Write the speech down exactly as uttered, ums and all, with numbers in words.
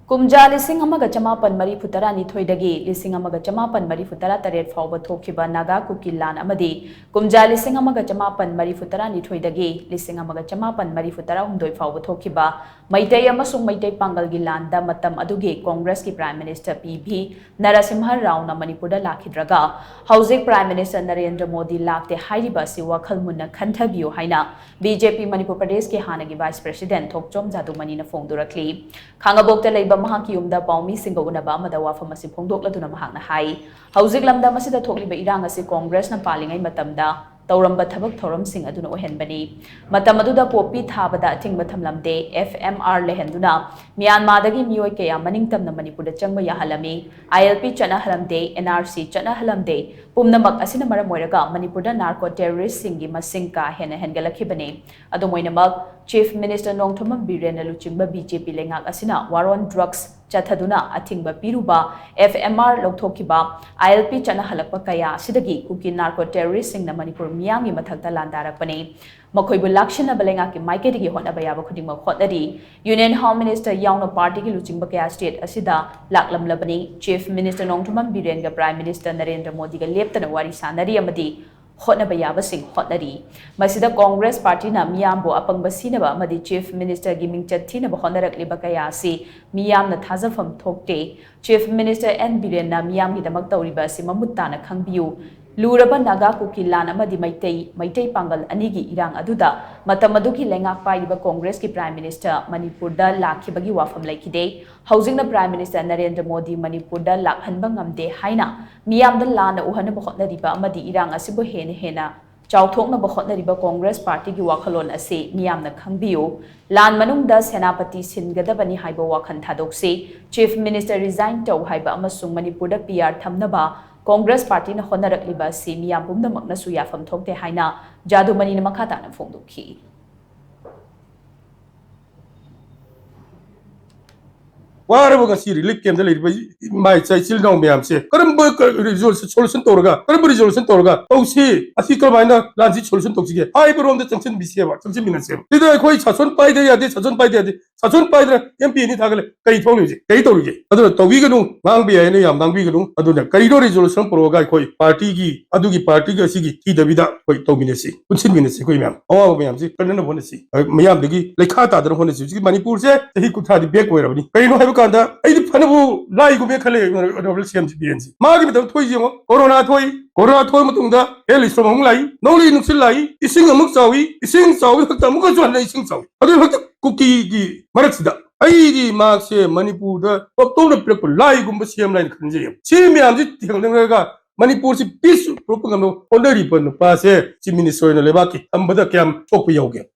ꯀꯨꯝꯖꯥ ꯂꯤꯁꯤꯡ ꯑꯃꯒ ꯆꯃꯥꯄꯟ ꯃꯔꯤꯐꯨ ꯇꯔꯥꯅꯤꯊꯣꯏꯗꯒꯤ ꯂꯤꯁꯤꯡ ꯑꯃꯒ ꯆꯃꯥꯄꯟ ꯃꯔꯤꯐꯨ ꯇꯔꯥ ꯇꯔꯦꯠ ꯐꯥꯎꯕ ꯊꯣꯛꯈꯤꯕ ꯅꯥꯒꯥ ꯀꯨꯀꯤ ꯂꯥꯟ ꯑꯃꯗꯤ ꯀꯨꯝꯖꯥ ꯂꯤꯁꯤꯡ ꯑꯃꯒ ꯆꯃꯥꯄꯟ ꯃꯔꯤꯐꯨ ꯇꯔꯥꯅꯤꯊꯣꯏꯗꯒꯤ ꯂꯤꯁꯤꯡ ꯑꯃꯒ ꯆꯃꯥꯄꯟ ꯃꯔꯤꯐꯨ ꯇꯔꯥꯍꯨꯝꯗꯣꯏ ꯐꯥꯎꯕ ꯊꯣꯛꯈꯤꯕ ꯃꯩꯇꯩ ꯑꯃꯁꯨꯡ ꯃꯩꯇꯩ ꯄꯥꯡꯒꯜꯒꯤ ꯂꯥꯟꯗ ꯃꯇꯝ ꯑꯗꯨꯒꯤ ꯀꯣꯡꯒ꯭ꯔꯦꯁꯀꯤ Prime Minister P V Narasimha ꯔꯥꯎꯅ ꯃꯅꯤꯄꯨꯔꯗ ꯂꯥꯛꯈꯤꯗ꯭ꯔꯒ ꯍꯧꯖꯤꯛ Prime Minister ꯅꯔꯦꯟꯗ꯭ꯔ ꯃꯣꯗꯤ ꯂꯥꯛꯇꯦ ꯍꯥꯏꯔꯤꯕ ꯑꯁꯤ ꯋꯥꯈꯜ ꯃꯨꯟꯅ ꯈꯟꯊꯕꯤꯌꯨ ꯍꯥꯏꯅ ꯕꯤ ꯖꯦ ꯄꯤ ꯃꯅꯤꯄꯨꯔ ꯄ꯭ꯔꯗꯦꯁꯀꯤ ꯍꯥꯟꯅꯒꯤ Vice President ꯊꯣꯛꯆꯣꯝ ꯖꯥꯗꯨꯃꯅꯤꯅ ꯐꯣꯡꯗꯣꯔꯛꯂꯤ꯫ ꯈꯥꯡꯉꯕꯣꯛꯇ ꯂꯩꯕ ꯃꯍꯥꯛꯀꯤ ꯌꯨꯝꯗ ꯄꯥꯎꯃꯤꯁꯤꯡꯒ ꯎꯅꯕ ꯑꯃꯗ ꯋꯥꯐꯝ ꯑꯁꯤ ꯐꯣꯡꯗꯣꯛꯂꯗꯨꯅ ꯃꯍꯥꯛꯅ ꯍꯥꯏ, ꯍꯧꯖꯤꯛ ꯂꯝꯗꯝ ꯑꯁꯤꯗ ꯊꯣꯛꯂꯤꯕ ꯏꯔꯥꯡ ꯑꯁꯤ ꯀꯣꯡꯒ꯭ꯔꯦꯁꯅ ꯄꯥꯜꯂꯤꯉꯩ ꯃꯇꯝꯗ ꯇꯧꯔꯝꯕ ꯊꯕꯛ ꯊꯧꯔꯝꯁꯤꯡ ꯑꯗꯨꯅ ꯑꯣꯏꯍꯟꯕꯅꯤ꯫ ꯃꯇꯝ ꯑꯗꯨꯗ ꯄꯣꯄꯤ ꯊꯥꯕꯗ ꯑꯊꯤꯡꯕ ꯊꯝꯂꯝꯗꯦ, ꯑꯦꯐ ꯑꯦꯝ ꯑꯥꯔ ꯂꯩꯍꯟꯗꯨꯅ ꯃ꯭ꯌꯥꯟꯃꯥꯔꯗꯒꯤ ꯃꯤꯑꯣꯏ ꯀꯌꯥ ꯃꯅꯤꯡ ꯇꯝꯅ ꯃꯅꯤꯄꯨꯔꯗ ꯆꯪꯕ ꯌꯥꯍꯜꯂꯝꯃꯤ, ꯑꯥꯏ ꯑꯦꯜ ꯄꯤ ꯆꯠꯅꯍꯜꯂꯝꯗꯦ, ꯑꯦꯟ ꯑꯥꯔ ꯁꯤ ꯆꯠꯅꯍꯜꯂꯝꯗꯦ꯫ ꯄꯨꯝꯅꯃꯛ ꯑꯁꯤꯅ ꯃꯔꯝ ꯑꯣꯏꯔꯒ ꯃꯅꯤꯄꯨꯔꯗ narco terrorist ꯁꯤꯡꯒꯤ ꯃꯁꯤꯡ ꯀꯥ ꯍꯦꯟꯅ ꯍꯦꯟꯒꯠꯂꯛꯈꯤꯕꯅꯤ꯫ ꯑꯗꯨꯝ ꯑꯣꯏꯅꯃꯛ, Chief Minister ꯅꯣꯡꯊꯣꯝꯕꯝ ꯕꯤꯔꯦꯟꯅ ꯂꯨꯆꯤꯡꯕ ꯕꯤ ꯖꯦ ꯄꯤ ꯂꯩꯉꯥꯛ ꯑꯁꯤꯅ war on drugs ꯆꯠꯊꯗꯨꯅ ꯑꯊꯤꯡꯕ ꯄꯤꯔꯨꯕ, ꯑꯦꯐ ꯑꯦꯝ ꯑꯥꯔ ꯂꯧꯊꯣꯛꯈꯤꯕ, ꯑꯥꯏ ꯑꯦꯜ ꯄꯤ ꯆꯠꯅꯍꯜꯂꯛꯄ ꯀꯌꯥ ꯑꯁꯤꯗꯒꯤ ꯀꯨꯀꯤ narco terrorist ꯁꯤꯡꯅ ꯃꯅꯤꯄꯨꯔ ꯃꯤꯌꯥꯝꯒꯤ ꯃꯊꯛꯇ ꯂꯥꯟꯗꯥꯔꯛꯄꯅꯤ꯫ ꯃꯈꯣꯏꯕꯨ ꯂꯥꯛꯁꯤꯟꯅꯕ ꯂꯩꯉꯥꯛꯀꯤ ꯃꯥꯏꯀꯩꯗꯒꯤ ꯍꯣꯠꯅꯕ ꯌꯥꯕ ꯈꯨꯗꯤꯡꯃꯛ ꯍꯣꯠꯅꯔꯤ꯫ Union Home Minister ꯌꯥꯎꯅ party ꯒꯤ ꯂꯨꯆꯤꯡꯕ ꯀꯌꯥ state ꯑꯁꯤꯗ ꯂꯥꯛꯂꯝꯂꯕꯅꯤ꯫ Chief Minister Nongthombam ꯕꯤꯔꯦꯟꯒ Prime Minister Narendra ꯃꯣꯗꯤꯒ ꯂꯦꯞꯇꯅ ꯋꯥꯔꯤ ꯁꯥꯅꯔꯤ ꯑꯃꯗꯤ ꯍꯣꯠꯅꯕ ꯌꯥꯕꯁꯤꯡ ꯍꯣꯠꯅꯔꯤ꯫ ꯃꯁꯤꯗ ꯀꯣꯡꯒ꯭ꯔꯦꯁ party ꯅ ꯃꯤꯌꯥꯝꯕꯨ ꯑꯄꯪꯕ ꯁꯤꯅꯕ ꯑꯃꯗꯤ Chief Minister ꯒꯤ ꯃꯤꯡꯆꯠ ꯊꯤꯅꯕ ꯍꯣꯠꯅꯔꯛꯂꯤꯕ ꯀꯌꯥ ꯑꯁꯤ ꯃꯤꯌꯥꯝꯅ ꯊꯥꯖꯐꯝ ꯊꯣꯛꯇꯦ꯫ Chief Minister ꯑꯦꯟ ꯕꯤꯔꯦꯟꯅ ꯃꯤꯌꯥꯝꯒꯤꯗꯃꯛ ꯇꯧꯔꯤꯕ ꯑꯁꯤ ꯃꯃꯨꯠ ꯇꯥꯅ ꯈꯪꯕꯤꯌꯨ꯫ ꯂꯨꯔꯕ ꯅꯥꯒꯥ ꯀꯨꯀꯤ ꯂꯥꯟ ꯑꯃꯗꯤ ꯃꯩꯇꯩ, ꯃꯩꯇꯩ ꯄꯥꯡꯒꯜ ꯑꯅꯤꯒꯤ ꯏꯔꯥꯡ ꯑꯗꯨꯗ ꯃꯇꯝ ꯑꯗꯨꯒꯤ ꯂꯩꯉꯥꯛ ꯄꯥꯏꯔꯤꯕ ꯀꯣꯡꯒ꯭ꯔꯦꯁꯀꯤ Prime Minister ꯃꯅꯤꯄꯨꯔꯗ ꯂꯥꯛꯈꯤꯕꯒꯤ ꯋꯥꯐꯝ ꯂꯩꯈꯤꯗꯦ꯫ ꯍꯧꯖꯤꯛꯅ Prime Minister ꯅꯔꯦꯟꯗ꯭ꯔ ꯃꯣꯗꯤ ꯃꯅꯤꯄꯨꯔꯗ ꯂꯥꯛꯍꯟꯕ ꯉꯝꯗꯦ ꯍꯥꯏꯅ ꯃꯤꯌꯥꯝꯗ ꯂꯥꯟꯅ ꯎꯍꯟꯅꯕ ꯍꯣꯠꯅꯔꯤꯕ ꯑꯃꯗꯤ ꯏꯔꯥꯡ ꯑꯁꯤꯕꯨ ꯍꯦꯟꯅ ꯍꯦꯟꯅ ꯆꯥꯎꯊꯣꯛꯅꯕ ꯍꯣꯠꯅꯔꯤꯕ ꯀꯣꯡꯒ꯭ꯔꯦꯁ party ꯒꯤ ꯋꯥꯈꯜꯂꯣꯟ ꯑꯁꯤ ꯃꯤꯌꯥꯝꯅ ꯈꯪꯕꯤꯌꯨ꯫ ꯂꯥꯟ ꯃꯅꯨꯡꯗ ꯁꯦꯅꯥꯄꯇꯤ ꯁꯤꯟꯒꯗꯕꯅꯤ ꯍꯥꯏꯕ ꯋꯥꯈꯜ ꯊꯥꯗꯣꯛꯁꯤ꯫ Chief Minister resign ꯇꯧ ꯍꯥꯏꯕ ꯑꯃꯁꯨꯡ ꯃꯅꯤꯄꯨꯔꯗ ꯄꯤ ꯑꯥꯔ ꯊꯝꯅꯕ ꯀꯣꯡꯒ꯭ꯔꯦꯁ party ꯅ ꯍꯣꯠꯅꯔꯛꯂꯤꯕ ꯑꯁꯤ ꯃꯤꯌꯥꯝ ꯄꯨꯝꯅꯃꯛꯅꯁꯨ ꯌꯥꯐꯝ ꯊꯣꯛꯇꯦ ꯍꯥꯏꯅ ꯖꯥꯗꯨꯃꯅꯤꯅ ꯃꯈꯥ ꯇꯥꯅ ꯐꯣꯡꯗꯣꯛꯈꯤ꯫ ꯋꯥꯔꯕ ꯉꯁꯤ ꯔꯤꯂꯤꯐ ꯀꯦꯝꯗ ꯂꯩꯔꯤꯕ ꯏꯃꯥ ꯏꯆꯥ ꯏꯆꯤꯜ ꯏꯅꯥꯎ ꯃꯌꯥꯝꯁꯦ ꯀꯔꯝꯕ ꯁꯣꯂꯨꯁꯟ ꯇꯧꯔꯒ, ꯀꯔꯝꯕ ꯔꯤꯖꯣꯂꯨꯁꯟ ꯇꯧꯔꯒ ꯇꯧꯁꯤ, ꯑꯁꯤ ꯀꯔꯝꯍꯥꯏꯅ ꯂꯥꯟꯁꯤ ꯁꯣꯂꯨꯁꯟ ꯇꯧꯁꯤꯒꯦ ꯍꯥꯏꯕ ꯔꯣꯝꯗ ꯆꯪꯁꯤꯟꯕꯤꯁꯦꯕ, ꯆꯪꯁꯤꯟꯃꯤꯟꯅꯁꯦꯕ꯫ ꯁꯤꯗ ꯑꯩꯈꯣꯏ ꯁꯥꯁꯣꯟ ꯄꯥꯏꯗ ꯌꯥꯗꯦ, ꯁꯥꯁꯣꯟ ꯄꯥꯏꯗ ꯌꯥꯗꯦ, ꯁꯥꯁꯣꯟ ꯄꯥꯏꯗꯅ ꯑꯦꯝ ꯄꯤ ꯑꯅꯤ ꯊꯥꯒꯠꯂꯦ, ꯀꯔꯤ ꯊꯣꯛꯂꯤꯁꯦ, ꯀꯔꯤ ꯇꯧꯔꯤꯒꯦ? ꯑꯗꯨꯅ ꯇꯧꯕꯤꯒꯅꯨ, ꯉꯥꯡꯕ ꯌꯥꯏꯅ ꯌꯥꯝ ꯉꯥꯡꯕꯤꯒꯅꯨ꯫ ꯑꯗꯨꯅ ꯀꯔꯤꯅꯣ ꯔꯤꯖꯣꯂꯨꯁꯟ ꯄꯨꯔꯛꯑꯒ ꯑꯩꯈꯣꯏ ꯄꯥꯔꯇꯤꯒꯤ, ꯑꯗꯨꯒꯤ ꯄꯥꯔꯇꯤꯒꯤ ꯑꯁꯤꯒꯤ ꯊꯤꯗꯕꯤꯗ ꯑꯩꯈꯣꯏ ꯇꯧꯃꯤꯟꯅꯁꯤ, ꯄꯨꯟꯁꯤꯟꯃꯤꯟꯅꯁꯤ꯫ ꯑꯩꯈꯣꯏ ꯃꯌꯥꯝ ꯑꯋꯥꯕ ꯃꯌꯥꯝꯁꯤ ꯀꯟꯅꯅꯕ ꯍꯣꯠꯅꯁꯤ, ꯃꯤꯌꯥꯝꯗꯒꯤ ꯂꯩꯈꯥ ꯇꯥꯗꯅ ꯍꯣꯠꯅꯁꯤ꯫ ꯍꯧꯖꯤꯛꯀꯤ ꯃꯅꯤꯄꯨꯔꯁꯦ ꯆꯍꯤ ꯀꯨꯟꯊ꯭ꯔꯥꯗꯤ ꯕꯦꯛ ꯑꯣꯏꯔꯕꯅꯤ꯫ ꯀꯔꯤꯅꯣ ꯍꯥꯏꯕ ꯀꯥꯟꯗ ꯑꯩꯗꯤ ꯐꯅꯕꯨ ꯂꯥꯏꯒꯨꯝꯃꯦ ꯈꯜꯂꯦ ꯑꯣꯅꯔꯦꯕꯜ ꯁꯤ ꯑꯦꯝ ꯁꯤ ꯕꯤꯔꯦꯟꯁꯤ꯫ ꯃꯥꯒꯤ ꯃꯇꯝ ꯊꯣꯛꯏꯁꯦ ꯌꯦꯡꯉꯣ, ꯀꯣꯔꯣꯅꯥ ꯊꯣꯛꯏ, ꯀꯣꯔꯣꯅꯥ ꯊꯣꯛꯑ ꯃꯇꯨꯡꯗ ꯍꯦꯜ ꯏꯁꯇꯣꯝ ꯑꯃꯨꯛ ꯂꯥꯛꯏ, ꯅꯣꯡꯂꯩ ꯅꯨꯡꯁꯤꯠ ꯂꯥꯛꯏ, ꯏꯁꯤꯡ ꯑꯃꯨꯛ ꯆꯥꯎꯏ, ꯏꯁꯤꯡ ꯆꯥꯎꯕꯒꯤ ꯃꯊꯛꯇ ꯑꯃꯨꯛꯀꯁꯨ ꯍꯟꯅ ꯏꯁꯤꯡ ꯆꯥꯎꯏ꯫ ꯑꯗꯨꯒꯤ ꯃꯊꯛꯇ ꯀꯨꯀꯤꯒꯤ ꯃꯔꯛꯁꯤꯗ ꯑꯩꯗꯤ ꯃꯍꯥꯛꯁꯦ ꯃꯅꯤꯄꯨꯔꯗ ꯄꯣꯛꯇꯧꯅ ꯄꯤꯔꯛꯄ ꯂꯥꯏꯒꯨꯝꯕ ꯁꯤ ꯑꯦꯝ ꯂꯥꯏꯅ ꯈꯟꯖꯩꯌꯦꯕ꯫ ꯁꯤ ꯃꯌꯥꯝꯁꯤ ꯊꯦꯡꯅꯔꯒ ꯃꯅꯤꯄꯨꯔꯁꯤ ꯄꯤꯁ ꯄꯨꯔꯛꯄ ꯉꯝꯅꯕ ꯍꯣꯠꯅꯔꯤꯕ ꯅꯨꯄꯥꯁꯦ ꯆꯤꯐ ꯃꯤꯅꯤꯁꯇꯔ ꯑꯣꯏꯅ ꯂꯩꯕꯥꯛꯀꯤ ꯊꯝꯕꯗ ꯀꯌꯥꯝ ꯁꯣꯛꯄ ꯌꯥꯎꯒꯦ?